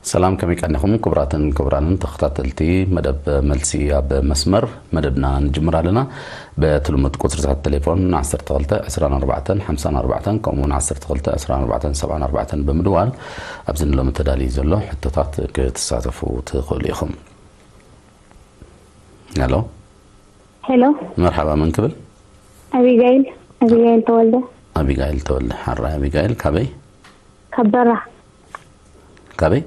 ሰላም፣ ከመይ ቀኒኹም ክቡራትን ክቡራንን ተኸታተልቲ መደብ መልሲ ኣብ መስመር? መደብና ንጅምር ኣለና። በቲ ልሙድ ቁጽርታት ቴሌፎን ዓሰርተ ክልተ ዕስራን ኣርባዕተን ሓምሳን ኣርባዕተን ከምኡውን ዓሰርተ ክልተ ዕስራን ኣርባዕተን ሰብዓን ኣርባዕተን ብምድዋል ኣብዚ ንሎሚ ተዳልዩ ዘሎ ሕቶታት ክትሳተፉ ትኽእሉ ኢኹም። ሄሎ። ሄሎ። መርሓባ፣ መን ክብል? ኣቢጋይል፣ ኣቢጋይል ተወልደ። ኣቢጋይል ተወልደ። ሓራይ ኣቢጋይል፣ ካበይ? ካብ በራኽ። ካበይ?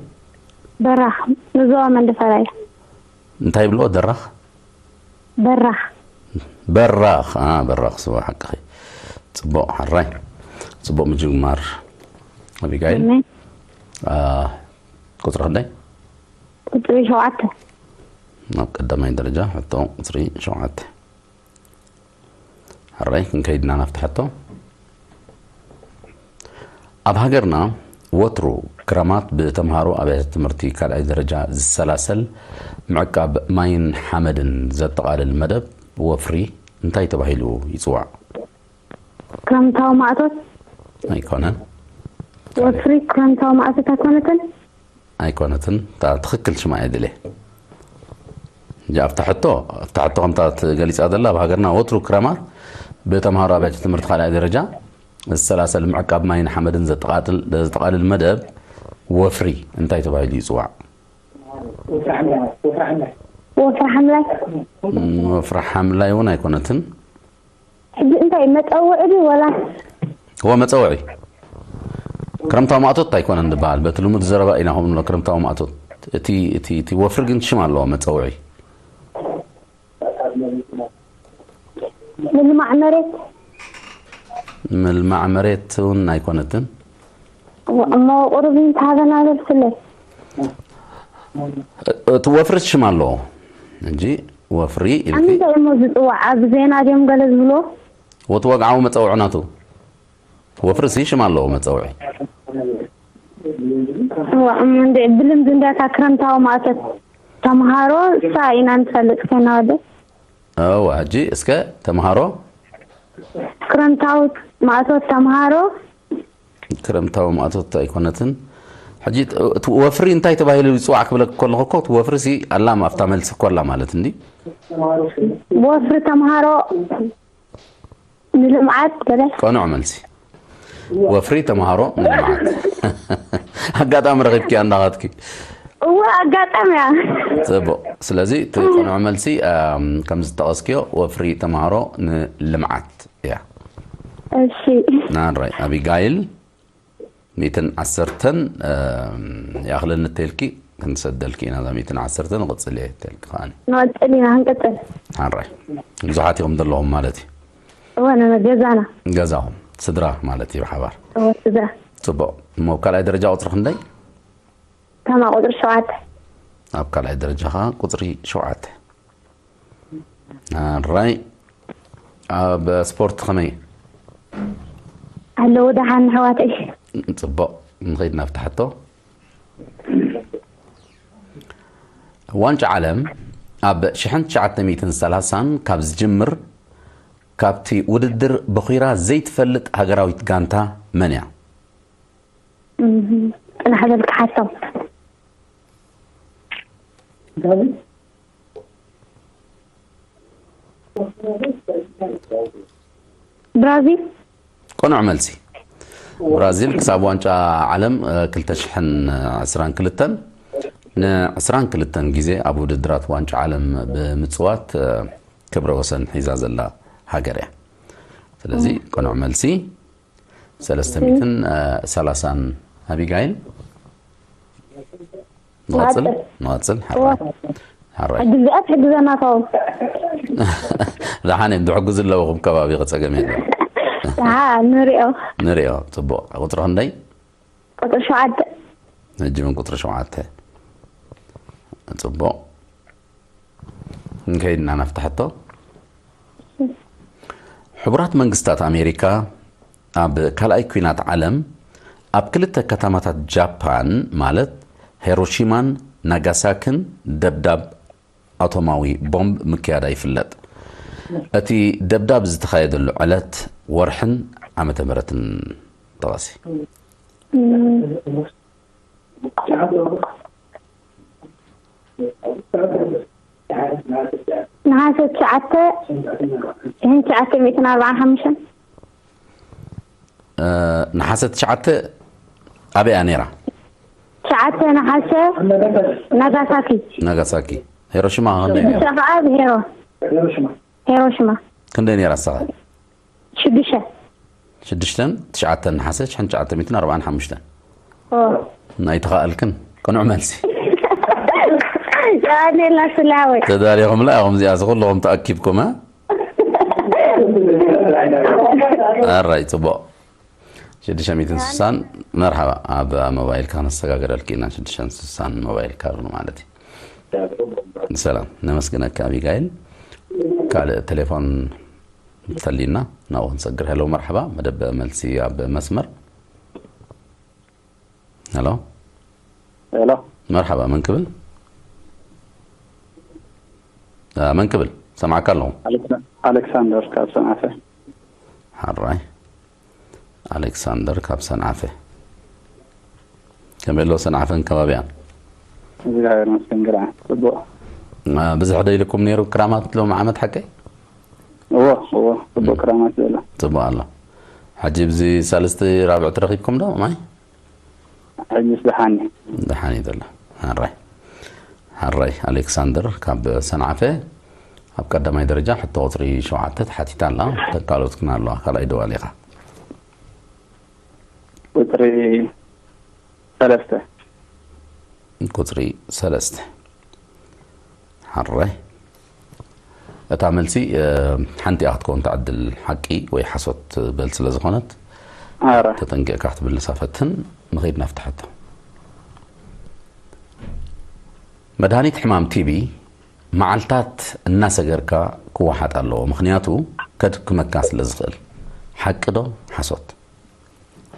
በራኽ፣ ንዞባ መንደፈራ እያ። እንታይ ይብልዎ? ደራኽ? በራኽ። በራኽ፣ አ፣ በራኽ፣ ስዋ ሓቅኺ። ጽቡቕ፣ ሓራይ። ጽቡቕ ምጅማር። ኣቢጋይል። ኣሜን። አ፣ ቁጽሪ ክንደይ? ቁጽሪ ሸውዓተ። ናብ ቀዳማይ ደረጃ ሕቶ ቁጽሪ ሸውዓተ። ሕራይ ክንከይድ ኢና ናብቲ ሕቶ። ኣብ ሃገርና ወትሩ ክረማት ብተምሃሮ ኣብያተ ትምህርቲ ካልኣይ ደረጃ ዝሰላሰል ምዕቃብ ማይን ሓመድን ዘጠቓልል መደብ ወፍሪ እንታይ ተባሂሉ ይጽዋዕ? ክረምታዊ ማእቶት። ኣይኮነን። ወፍሪ ክረምታዊ ማእቶት ኣይኮነትን? ኣይኮነትን። እታ ትኽክል ሽማ እየ ድልየ። እንጂ ኣብታ ሕቶ፣ ኣብታ ሕቶ ከምታ ትገሊጻ ዘላ፣ ኣብ ሃገርና ወትሩ ክረማት ብተምሃሮ ኣብያተ ትምህርቲ ካልኣይ ደረጃ ዝሰላሰል ምዕቃብ ማይን ሓመድን ዘጠቓጥል-፣ ዘጠቓልል መደብ ወፍሪ እንታይ ተባሂሉ ይጽዋዕ? ወፍሪ ሓምላይ። ወፍሪ ሓምላይ እውን ኣይኮነትን። ሕጂ እንታይ መጸውዒ ድዩ ወላ? እወ፣ መጸውዒ። ክረምታዊ ማእቶት ኣይኮነን ዝበሃል። በቲ ልሙድ ዘረባ ኢና ከምኡ ንብሎ፣ ክረምታዊ ማእቶት። እቲ፣ እቲ፣ እቲ ወፍሪ ግን ሽም ኣለዎ፣ መጸውዒ። ምልማዕ መሬት። ምልማዕ መሬት እውን ኣይኮነትን። እሞ ቁሩብ እንተሃበና ደስ ይብለኒ። እቲ ወፍሪ ሽም ኣለዎ እንጂ ወፍሪ ኢልኪ። ኣንታይ እሞ ዝፅዋዕ ኣብ ዜና ድዮም ገለ ዝብልዎ? ወቲ ወግዓዊ መፀውዒ ናቱ። ወፍሪ ሲ ሽም ኣለዎ መፀውዒ። እዋ፣ እሞ እንደ ብልምዲ እንዳታ ክረምታዊ ማእቶት ተምሃሮ እሳ ኢና ንፈልጥ ከና ወደ እዋ፣ ሕጂ እስከ ተምሃሮ። ክረምታዊ ማእቶት ተምሃሮ። ክረምታዊ ማእቶት ኣይኮነትን። ሕጂ እቲ ወፍሪ እንታይ ተባሂሉ ይፅዋዕ ክብለክ ከለኹ እኮ፣ እቲ ወፍሪ ሲ ኣላ ኣብታ መልሲ እኮ ኣላ ማለት እንዲ። ወፍሪ ተምሃሮ ንልምዓት በለ። ቅኑዕ መልሲ። ወፍሪ ተምሃሮ ንልምዓት። ኣጋጣሚ ረኺብኪያ እንዳኻትኪ። እወ፣ ኣጋጣሚ እያ። ጽቡቕ። ስለዚ እቲ ቅኑዕ መልሲ፣ ኣም፣ ከም ዝጠቐስክዮ ወፍሪ ተምሃሮ ንልምዓት እያ። እሺ። ናንራይ ኣቢጋይል፣ ሚእትን ዓሰርተን፣ ኣም፣ ይኣኽለኒ እተልኪ ክንሰደልኪ ኢና። እዛ ሚእትን ዓሰርተን ንቕጽል እየ እተልኪ ከኣኒ። ንቐጽል ኢና፣ ክንቅጽል። ናንራይ። ብዙሓት ኢኹም ዘለኹም ማለት እዩ። እወ፣ ንገዛና። ገዛኹም። ስድራ ማለት እዩ ብሓባር። እወ፣ ስድራ። ጽቡቕ። እሞ ኣብ ካልኣይ ደረጃ ቁጽሪ ክንደይ? ታማ ቁጽሪ ሸውዓተ። ኣብ ካልኣይ ደረጃ ኸኣ ቁጽሪ ሸውዓተ። ኣራይ፣ ኣብ ስፖርት ኸመይ? ኣለዉ ደሓን ኣሕዋተይ። ጽቡቕ። ንኸይድ ናብቲ ሕቶ። ዋንጫ ዓለም ኣብ ሽሕን ትሽዓተ ሚእትን ሰላሳን ካብ ዝጅምር፣ ካብቲ ውድድር በኺራ ዘይትፈልጥ ሃገራዊት ጋንታ መን እያ? እህ፣ ጽናሕ በል ክሓቶም። ብራዚል። ቅኑዕ መልሲ። ብራዚል ክሳብ ዋንጫ ዓለም፣ እ፣ ክልተ ሽሕን ዕስራን ክልተን ንዕስራን ክልተን ግዜ ኣብ ውድድራት ዋንጫ ዓለም ብምጽዋት፣ እ፣ ክብረ ወሰን ሒዛ ዘላ ሃገር እያ። ስለዚ ቅኑዕ መልሲ። ሰለስተ ሚእትን ሰላሳን። ኣቢጋይል፣ ንቐጽል። ንቐጽል። ንቐጽል። ሓራይ። ሓራይ። ሕጂ እዚኣ ትሕግዘና ትኸውን። ደሓን እዮም፣ ዝሕግዙ ኣለዉ፣ ከም ከባቢኺ ጸገም የለን። ደሓን ንሪኦ። ንሪኦ። ጽቡቕ። ቁጽሪ ክንደይ? ቁጽሪ ሸውዓተ። ሕጂ እውን ቁጽሪ ሸውዓተ። ጽቡቕ። ክንከይድ ኢና ናብቲ ሕቶ። ሕቡራት መንግስታት ኣሜሪካ ኣብ ካልኣይ ኲናት ዓለም ኣብ ክልተ ከተማታት ጃፓን ማለት ሄሮሺማን ናጋሳክን ደብዳብ ኣቶማዊ ቦምብ ምክያዳ ይፍለጥ። እቲ ደብዳብ ዝተኻየደሉ ዕለት፣ ወርሕን ዓመተ ምህረትን ጥቐሲ። ነሓሰ ትሽዓተ ሽሕን ትሽዓተ ሚእትን ኣርባዓን ሓሙሽተን። እ፣ ነሓሰ ትሽዓተ ኣበይ እያ ነይራ? ትሽዓተ ነሓሰ ናጋሳኪ። ናጋሳኪ። ሂሮሺማ ከመይ ነይሩ? ሽዱሽተ ከዓ ብሄሮ ሂሮሺማ። ክንደይ ነይራ ንስኻ? ሽዱሽተ ሽዱሽተን ትሽዓተን ነሓሰ ሽሕን ትሽዓተ ሚእትን ኣርባዓን ሓሙሽተን። ኦ። ናይ ተኻእልክን ቅኑዕ መልሲ። የቐኔልና ስላወይ። ተዳሊኹምላ ኢኹም እዚኣ ዝኹልኹም ተኣኪብኩም፣ እ? ኣራይ፣ ጽቡቕ። ሽዱሽተ ሚእትን ስሳን፣ መርሓባ። ኣብ ሞባይልካ ክነሰጋግረልኪ ኢና። ሽዱሽተ ሚእትን ስሳን ሞባይልካ ኣሎ ማለት እዩ። ሰላም፣ ነመስግነካ ኣቢጋይል። ካልእ ቴሌፎን እንተልዩና ናብኡ ክንሰግር። ሄሎ፣ መርሓባ። መደብ መልሲ ኣብ መስመር። ሄሎ። ሄሎ። መርሓባ፣ መን ክብል? አ፣ መን ክብል? ሰምዓካ ኣለኹ። ኣሌክሳ-፣ ኣሌክሳንደር ካብ ሰንዓፈ። ሓራይ። ኣሌክሳንደር ካብ ሰንዓፈ። ከመይ ኣሎ ሰንዓፈን ከባቢያን? እግዚኣብሔር ይመስገን፣ ግርዓ ጽቡቕ። አ፣ ብዙሕ ዶ ኢልኩም ነይሩ ክራማት ሎም ዓመት ሓቀይ? እዎ፣ እዎ፣ ጽቡቕ ክራማት ዘሎ። ጽቡቕ ኣሎ። ሕጂ ብዚ ሳልስቲ ራብዕቲ ረኺብኩም ዶ ማይ? ሕጂስ ደሓን እዩ። ደሓን እዩ ዘሎ። ሓራይ። ሓራይ ኣሌክሳንደር ካብ ሰንዓፈ ኣብ ቀዳማይ ደረጃ ሕቶ ቁጽሪ ሸውዓተ ተሓቲታ ኣላ። ተካሎት ክና ኣለዋ። ካልኣይ ደዋል ኢኻ። ቁጽሪ ሰለስተ። ቁጽሪ ሰለስተ። ሓራይ። እታ መልሲ፣ እ፣ ሓንቲ እያ ክትከውን፣ ትዕድል ሓቂ ወይ ሓሶት ትበል ስለ ዝኾነት፣ ኣረ። ተጠንቂቕካ ክትምልሳ ፈትን። ንኸይድ ናብቲ ሕቶ። መድሃኒት ሕማም ቲቢ መዓልታት እናሰገርካ ክወሓጥ ኣለዎ፣ ምኽንያቱ ከድክመካ ስለ ዝኽእል። ሓቂ ዶ ሓሶት?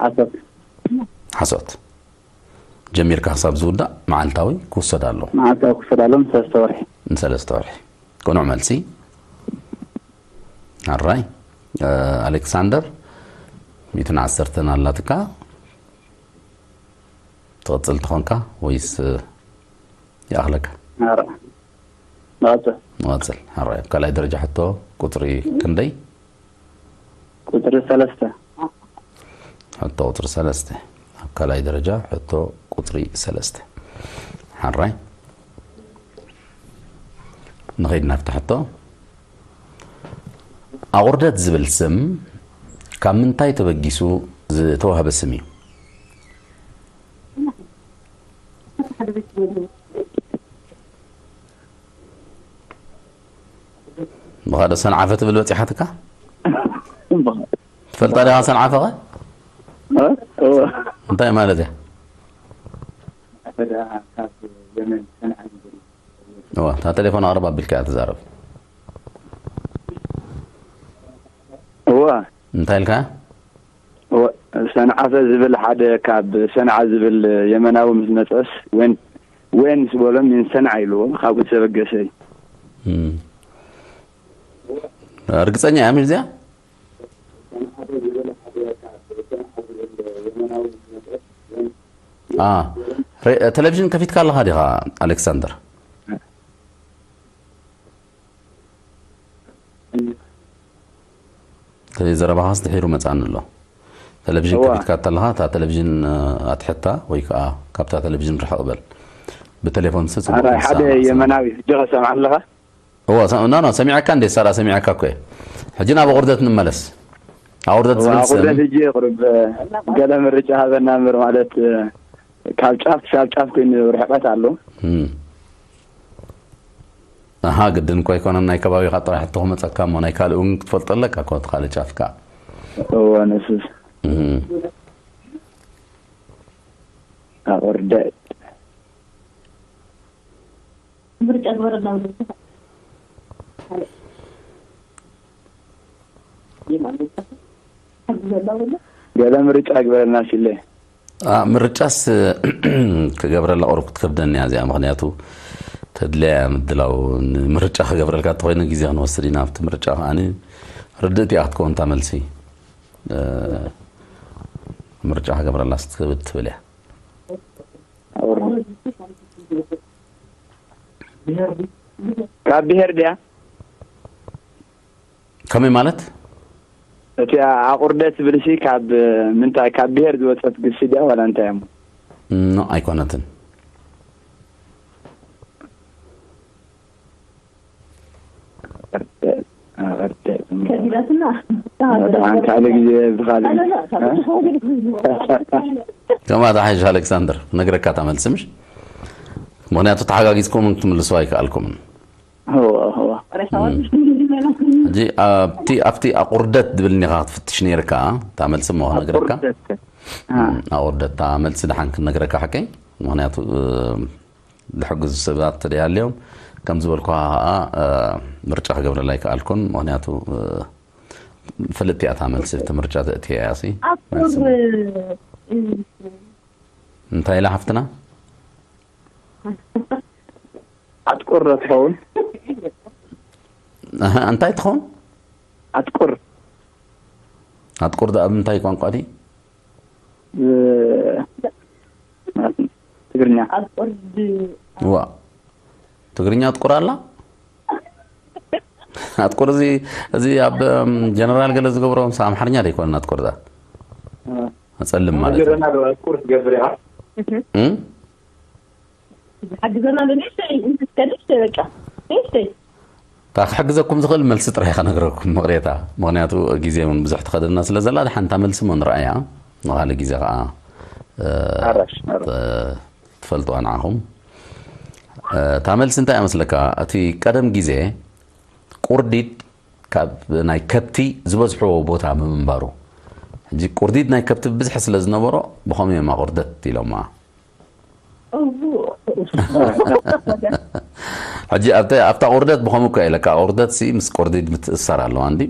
ሓሶት። ሓሶት። ጀሚርካ ክሳብ ዝውዳእ መዓልታዊ ክውሰድ ኣለዎ። መዓልታዊ ክውሰድ ኣለዎ፣ ንሰለስተ ወርሒ። ንሰለስተ ወርሒ። ቅኑዕ መልሲ። ኣራይ፣ እ፣ ኣሌክሳንደር፣ ሚእትን ዓሰርተን ኣላትካ። ትቕጽል ትኾንካ ወይስ፣ እ፣ ይኣኽለካ? ኣረ። ንቐጽል። ንቐጽል። ኣራይ፣ ኣብ ካልኣይ ደረጃ ሕቶ ቁጽሪ ክንደይ? ቁጽሪ ሰለስተ። ሕቶ ቁጽሪ ሰለስተ። ኣብ ካልኣይ ደረጃ ሕቶ ቁጽሪ ሰለስተ። ሓራይ። ንኸይድ ናብቲ ሕቶ። ኣቑርደት ዝብል ስም ካብ ምንታይ ተበጊሱ ዝተዋህበ ስም እዩ? ብኻዶ ሰንዓፈ ትብል በጺሓትካ? ትፈልጣ ዲኻ ሰንዓፈ ኸ? እ? እወ። እንታይ ማለት እያ? እዋ፣ እታ ቴሌፎን ኣቕርብ ኣቢልካ እያ ትዛረብ። እወ። እንታይ ኢልካ? እወ። ሰንዓፈ ዝብል ሓደ ካብ ሰንዓ ዝብል የመናዊ ምስ መጸስ ወን፣ ወን ዝበሎ ምን ሰንዓ ኢልዎ፣ ካብኡ ዝተበገሰ እዩ። እም። ርግጸኛ እያ ምሽ እዚኣ? አ፣ ሬ-፣ ቴሌቪዥን ከፊትካ ኣለኻ ዲኻ ኣሌክሳንደር? እቲ ዘረባኻስ ድሒሩ መጻኒ ኣሎ። ቴሌቪዥን እዋ። ከፊትካ እንተለኻ እታ ቴሌቪዥን፣ እ፣ ኣትሕታ ወይ ከዓ ካብታ ቴሌቪዥን ርሕቕ በል። ብቴሌፎን ሲ ጽቡቕ ኣረ፣ ሓደ ይሰማዕ። የመናዊ ሕጂ ኸሰምዓ ኣለኻ? እዎ፣ ሰ-፣ ኖ፣ ኖ፣ ሰሚዐካ እንዴ? ሳላ ሰሚዐካ እኮ እየ። ሕጂ ናብ ኣቑርደት ንመለስ። ኣቑርደት እዋ፣ ዝብል ስም። ኣቑርደት ሕጂ ቁሩብ ገለ ምርጫ ሃበና እምበር፣ ማለት፣ ካብ ጫፍ ክሳብ ጫፍ ኮይኑ ርሕቀት ኣሎ። እም። ኣሃ፣ ግድን እኮ ኣይኮነን ናይ ከባቢኻ ጥራሕ እቶ ክመጸካ እሞ ናይ ካልእ እውን ክትፈልጦ ኣለካ እኮ እቲ ካልእ ጫፍካ። እዎ፣ ንሱስ። እም። ኣቑርደት። ምርጫ ግበረልና ብለካ። ገለ ምርጫ ግበረልና ሲለ። አ፣ ምርጫስ ክገብረላ ቁሩብ ክትከብደኒ እያ እዚኣ፣ ምኽንያቱ ተድልያ እያ ምድላው። ንምርጫ ክገብረልካ እንተኾይነ ግዜ ክንወስድ ኢና። ኣብቲ ምርጫ ከዓኒ ርድእቲ እያ ክትከውን እታ መልሲ። እ፣ ምርጫ ክገብረላስ ትብል ትብል እያ። ካብ ብሄር ድያ? ከመይ ማለት? እቲ ኣቑርደት ትብልሲ ካብ ምንታይ፣ ካብ ብሄር ዝወፀት ግሲ ድያ ዋላ እንታይ እሞ? ኖ፣ ኣይኮነትን። ካልእ ግዜ ብኻልእ ከምኣ ተሓይሽ ኣሌክሳንደር፣ ነግረካ እታ መልሲ ምሽ? ምክንያቱ ተሓጋጊዝኩም ክትምልስዋ ኣይከኣልኩምን። ሕጂ ኣብቲ ኣብቲ ኣቑርደት ድብል እኒኻ ክትፍትሽ ነይርካ። እታ መልሲ እሞ ክነግረካ። ኣቑርደት እታ መልሲ ደሓን ክንነግረካ ሓቀይ። ምክንያቱ ዝሕግዙ ሰባት ተደይ ሃልዮም፣ ከም ዝበልኩኻ ከዓ ምርጫ ክገብረላ ኣይከኣልኩን። ምክንያቱ ፍልጥ እያ እታ መልሲ፣ እቲ ምርጫ ተእትያ እያ ሲ። ኣቁር እንታይ ኢላ ሓፍትና? ኣጥቁር ዶ ትኸውን? እንታይ ትኸውን? ኣጥቁር ኣጥቁር ዳ ኣብ እንታይ ቋንቋ ድዩ? ትግርኛ። ዋ፣ ትግርኛ ኣጥቁር ኣላ? ኣጥቁር እዚ፣ እዚ ኣብ ጀነራል ገለ ዝገብሮ ምስ ኣምሓርኛ ዶ ኣይኮነን ኣጥቁር ዳ? ጸልም ማለት እዩ። ጀረና ዶ ኣጥቁር ትገብር ኢኻ? እም? ዝሓግዘና ዶ ንእሽተይ እንስከ ንእሽተይ በቃ ንእሽተይ እታ ክሕግዘኩም ዝኽእል መልሲ ጥራይ ከነግረኩም ምቕሬታ። ምኽንያቱ ግዜ እውን ብዙሕ ትኸደና ስለ ዘላ፣ ደሓን እታ መልሲ እሞ ንረኣያ። ንኻልእ ግዜ ኸዓ ኣራሽ ኣራሽ ትፈልጥዋ ንዓኹም። እታ መልሲ እንታይ እያ መስለካ? እቲ ቀደም ግዜ ቁርዲድ ካብ ናይ ከብቲ ዝበዝሕዎ ቦታ ብምንባሩ፣ ሕጂ ቁርዲድ ናይ ከብቲ ብዝሒ ስለ ዝነበሮ ብኸምኡ እዮም ኣቑርደት ኢሎማ። ሕጂ ኣብታ ኣብታ ቁርደት ብኸምኡ እኮ ኢለካ፣ ቁርደት ሲ ምስ ቁርዲድ ምትእስሳር ኣለዋ እንዲ።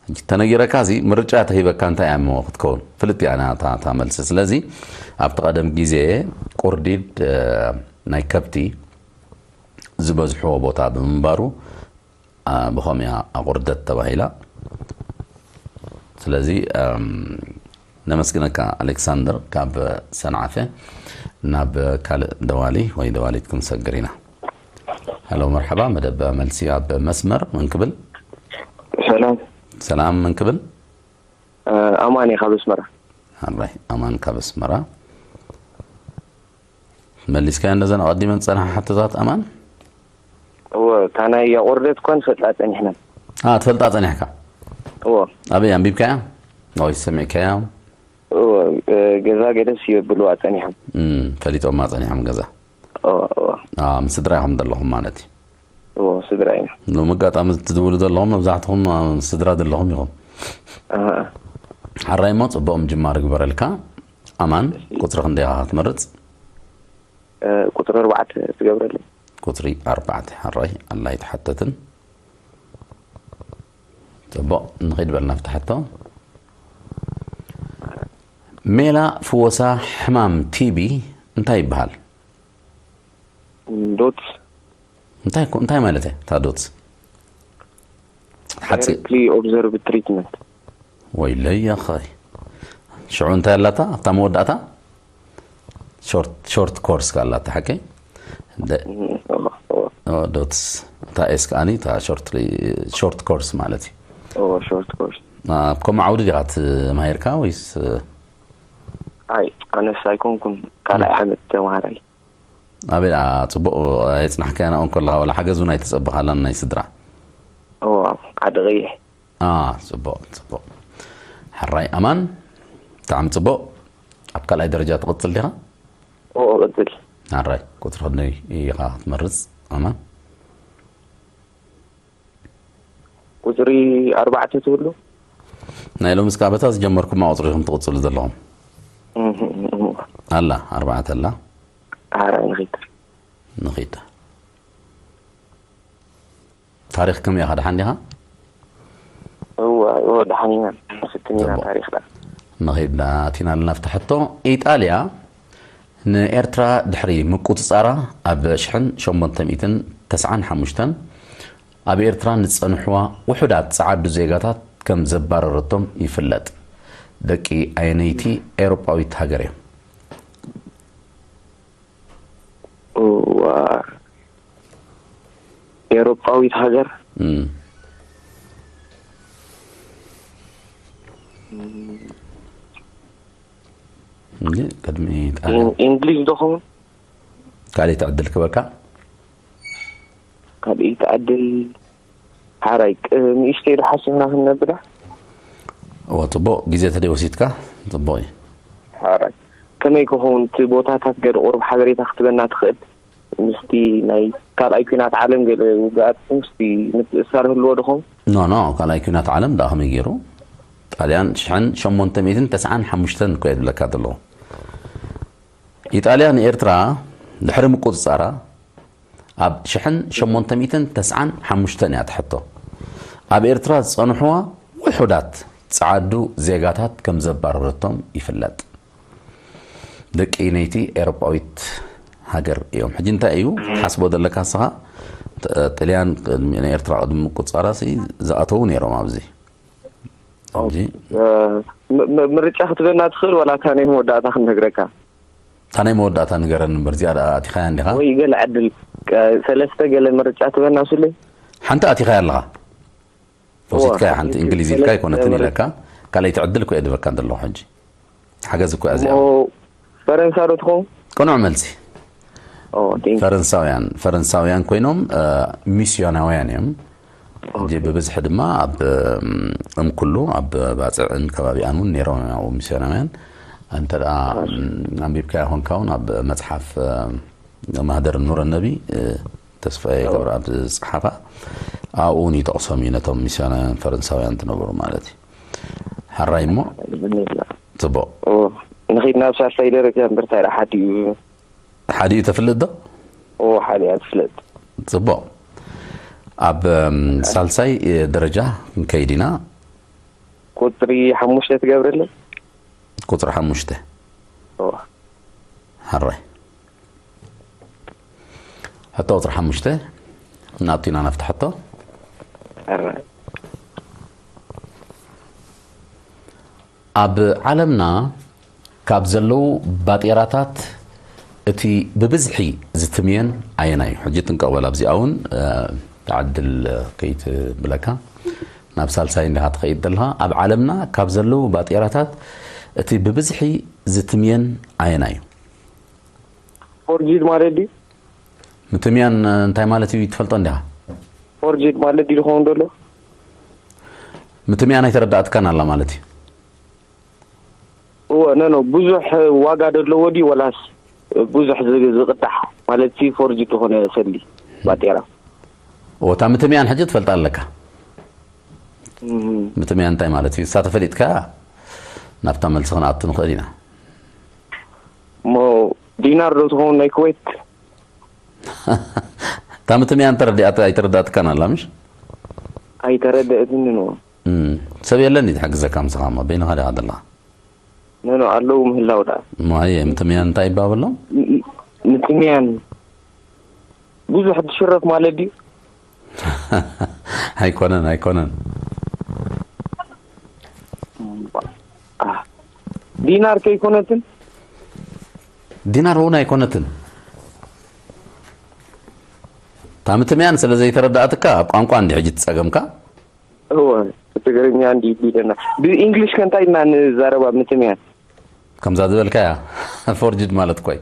ሕጂ ተነጊረካ ሲ ምርጫ ተሂበካ እንታይ እያ እሞ ክትከውን? ፍልጥ እያ ናታ እታ መልሲ። ስለዚ ኣብቲ ቀደም ግዜ ቁርዲድ ናይ ከብቲ ዝበዝሕዎ ቦታ ብምንባሩ ብኸምኡ እያ ኣቑርደት ተባሂላ። ስለዚ ነመስግነካ ኣሌክሳንደር ካብ ሰንዓፈ። ናብ ካልእ ደዋሊ ወይ ደዋሊት ክንሰግር ኢና። ሄሎ መርሓባ፣ መደብ መልሲ ኣብ መስመር። መን ክብል? ሰላም ሰላም፣ መን ክብል? ኣማን እየ ካብ ኣስመራ። ሓራይ ኣማን ካብ ኣስመራ። መሊስካዮ እንደዘን ኣቐዲመን ዝጸንሓ ሕቶታት ኣማን? እወ፣ እታ ናይ ኣቑርደት እኳ ንፈልጣ ጸኒሕና። ኣ ትፈልጣ ጸኒሕካ? እወ። ኣበይ ኣንቢብካያ? ወይ ሰሚዕካያ? እወ፣ ገዛ ገደስ ይብልዋ ጸኒሖም። እም፣ ፈሊጦማ ጸኒሖም ገዛ። እወ፣ እወ። ኣ ምስ ስድራ ኢኹም ዘለኹም ማለት እዩ። እወ፣ ስድራ ኢና። ሎም ኣጋጣሚ ትድውሉ ዘለኹም መብዛሕትኹም ኣ፣ ምስ ስድራ ዘለኹም ኢኹም። ኣሃ። ሓራይ እሞ ጽቡቕ ምጅማር ይግበረልካ። ኣማን፣ እሺ። ቁጽሪ ክንደይ ኢኻ ክትመርጽ? እ፣ ቁጽሪ ኣርባዕተ ትገብረለይ። ቁጽሪ ኣርባዕተ ሓራይ ኣላ ኣይተሓተትን። ጽቡቕ፣ ንኺድ በል ናብቲ ሕቶ። ሜላ ፍወሳ ሕማም ቲቢ እንታይ ይበሃል? ዶትስ። እንታይ ኮ-፣ እንታይ ማለት እያ እታ ዶትስ? ሓጺ- ዳይሬክትሊ ኦብዘርቭ ትሪትመንት። ወይለይ ኣኸይ። ሽዑ እንታይ ኣላታ ኣብታ መወዳእታ? ሾርት፣ ሾርት ኮርስ ኣላታ ሓቀይ? ደ-፣ ኦ፣ ዶትስ። እታ ኤስ ከኣኒ እታ ሾርት፣ ሾርት ኮርስ ማለት እዩ። ኦ፣ ሾርት ኮርስ። ኣብ ከምኡ ዓውዲ ዲኻ ትማሂርካ ወይስ? ኣይ፣ ኣነስ ኣይኮንኩን ካልኣይ ዓመት ተማሃራይ። ኣበይ ደኣ ጽቡቕ ኣየጽናሕካያ ናብኦም ከለኻ ዋላ ሓገዝ እውን ኣይተጸበኻላን ናይ ስድራ? እዎ፣ ዓዲ ቀይሕ። ኣ፣ ጽቡቕ፣ ጽቡቕ። ሕራይ ኣማን፣ ብጣዕሚ ጽቡቕ። ኣብ ካልኣይ ደረጃ ትቕጽል ዲኻ? እዎ፣ እቕጽል። ሕራይ፣ ቁጽሪ ክንደይ ኢኻ ክትመርጽ ኣማን? ቁጽሪ ኣርባዕተ ትብሉ? ናይ ሎምስ ከኣ በታ ዝጀመርኩማ ቁጽሪ ኢኹም ትቕጽሉ ዘለኹም። እህ፣ እህ፣ እህ። ኣላ፣ ኣርባዕተ ኣላ። ኣረ፣ ንኺድ። ንኺድ። ታሪኽ ከመይ ኢኻ? ደሓን ዲኻ? እወ፣ እወ፣ ደሓን ኢና። ንፍትን ኢና ጽቡቕ። ታሪኽና። ንኺድ፣ ኣቲና ኣለና ኣብቲ ሕቶ። ኢጣልያ ንኤርትራ ድሕሪ ምቁጽጻራ ኣብ ሽሕን ሸሞንተ ሚእትን ተስዓን ሓሙሽተን ኣብ ኤርትራ ንዝጸንሕዋ ውሑዳት ጸዓዱ ዜጋታት ከም ዘባረረቶም ይፍለጥ። ደቂ ኣየነይቲ ኤውሮጳዊት ሃገር እዮም? እዋ። ኤውሮጳዊት ሃገር። እም። እንዴ፣ ቅድሚ ጣልያን እንግሊዝ ዶ ኸውን? ካልእ ዕድል ክበካ። ካልእ ዕድል ሓራይ ቅ-፣ ንእሽተይ ዶ ሓሲብና ክንነብዳ? እወ፣ ጽቡቕ ግዜ ተደይ ወሲድካ። ጽቡቕ እዩ። ሓራይ ከመይ ክኸውን እቲ ቦታታት ገለ ቁሩብ ሓበሬታ ክትበና ትኽእል? ምስቲ ናይ ካልኣይ ኲናት ዓለም ገለ ውግኣት ምስቲ ምትእስሳር ህልዎ ዶ ኸውን? ኖ ኖ፣ ካልኣይ ኲናት ዓለም ደኣ ከመይ ገይሩ? ጣልያን ሽሕን ሸሞንተ ሚእትን ተስዓን ሓሙሽተን እኮ እየ ዝብለካ ዘለኹ። ኢጣልያ ንኤርትራ ድሕሪ ምቁጽጻራ ኣብ ሽሕን ሸሞንተ ሚእትን ተስዓን ሓሙሽተን እያ ትሕቶ። ኣብ ኤርትራ ዝጸንሕዋ ውሑዳት ጸዓዱ ዜጋታት ከም ዘባረረቶም ይፍለጥ። ደቂ ነይቲ ኤውሮጳዊት ሃገር እዮም። ሕጂ እንታይ እዩ ትሓስቦ ዘለካ ንስኻ? ጥ-፣ ጥልያን ቅድሚ፣ ንኤርትራ ቅድሚ ምቁጻራ ሲ ዝኣተዉ ነይሮም ኣብዚ። ኣብዚ እ፣ ም-፣ ም-፣ ምርጫ ክትበና ትኽእል ዋላ እታ ናይ መወዳእታ ክንነግረካ? እታ ናይ መወዳእታ ንገረኒ እምበር፣ እዚኣ ደኣ ኣቲኻያ እንዲኻ? ወይ ገለ ዕድል፣ ቀ-፣ ሰለስተ ገለ ምርጫ ትበና ሱለይ? ሓንቲ ኣቲኻያ ኣለኻ። ወሲድካያ ሓንቲ ሓንቲ እንግሊዝ ኢልካ ሰለስተ ኣይኮነትን ምርጫ። ኢለካ፣ ካልኣይቲ ዕድል እኮ እየ ድበካ ዘለኹ ሕጂ። ሓገዝ እኮ እያ እዚኣ። እሞ ፈረንሳ ዶ ትኸውን? ቅኑዕ መልሲ። ኦ፣ ቴንክ ዩ። ፈረንሳውያን፣ ፈረንሳውያን ኮይኖም፣ እ፣ ሚስዮናውያን እዮም። ሕጂ ኦኬ። ብብዝሒ ድማ ኣብ፣ እም፣ እምኩሉ ኣብ ባጽዕን ከባቢኣን እውን ነይሮም እዮም ኣብኡ ሚስዮናውያን። እንተ ደኣ፣ እም፣ ኣንቢብካዮ ኮንካ እውን ኣብ መጽሓፍ፣ እ፣ ማህደር ኑረ ነቢ፣ እ፣ ተስፋዬ ኦ። ገብረኣብ ዝጸሓፋ ኣብኡ እውን ይጠቕሶም እዩ ነቶም ሚስዮናውያን ፈረንሳውያን ዝነበሩ ማለት እዩ። ሓራይ እሞ ብንላ። ጽቡቕ። ኦ፣ ንኺድ ናብ ሳልሳይ ደረጃ እምበር እንታይ ደኣ ሓዲኡ? ሓዲኡ ተፍልጥ ዶ? ኦ፣ ሓዲኣ ትፍለጥ። ጽቡቕ። ኣብ፣ እም፣ ሳልሳይ፣ እ፣ ደረጃ ክንከይድ ኢና። ቁጽሪ ሓሙሽተ ትገብረለይ? ቁጽሪ ሓሙሽተ። ኦ። ሓራይ። ሕቶ ቁጽሪ ሓሙሽተ። ናብቲ ኢና ናብቲ ሕቶ። ኣረ። ኣብ ዓለምና ካብ ዘለዉ ባጤራታት እቲ ብብዝሒ ዝትምየን ኣየናይ እዩ? ሕጂ ጥንቀቕ በል፣ ኣብዚኣ እውን፣ እ፣ ተዓድል ከይትብለካ ናብ ሳልሳይ እንዲኻ ትኸይድ ዘለኻ። ኣብ ዓለምና ካብ ዘለዉ ባጤራታት እቲ ብብዝሒ ዝትምየን ኣየናይ እዩ? ፎርጂድ ማለት ድዩ? ምትምያን እንታይ ማለት እዩ ትፈልጦ እንዲኻ? ፎርጂድ ማለት ድዩ ዝኸውን ዘሎ? ምትምያን ኣይተረዳእትካን ኣላ ማለት እዩ። እወ፣ ኖ፣ ኖ፣ ብዙሕ ዋጋ ዘለዎ ድዩ ወላስ ብዙሕ ዝ-፣ ዝቕዳሕ ማለት ሲ ፎርጂድ ዝኾነ ሰሊ ባጤራ? እወ፣ እታ ምትምያን ሕጂ ትፈልጣ ኣለካ። እም። ምትምያን እንታይ ማለት እዩ? እሳ ተፈሊጥካ ናብታ መልሲ ክንኣቱ ንኽእል ኢና። እሞ ዲናር ዶ ትኸውን ናይ ኩዌት? እታ ምትምያን ተረዲኣት-፣ ኣይተረዳእትካን ኣላ፣ ምሽ? ኣይተረደእትኒ ነው። እም፣ ሰብ የለን እዩ ዝሕግዘካ ምስኻ እሞ፣ በይንኻ ዲኻ ዘለኻ? ኖ፣ ኖ፣ ኣለዉ ምህላው ደኣ። እሞ፣ ኣየ፣ ምትምያን እንታይ ይባበሎም? ም-፣ ም-፣ ምትምያን ብዙሕ ትሽረፍ ማለት ድዩ? ኣይኮነን፣ ኣይኮነን። አ፣ ዲናር ከይኮነትን? ዲናር እውን ኣይኮነትን። እታ ምትምያን ስለ ዘይተረዳእትካ፣ ኣብ ቋንቋ እንዲ ሕጂ ትጸገምካ? እወ፣ ብትግርኛ እንዲ ቢለና። ብእንግሊሽ ከ እንታይ ኢልና ንዛረባ ምትምያን? ከምዛ ዝበልካያ፣ ፎርጅድ ማለት እኮ እዩ።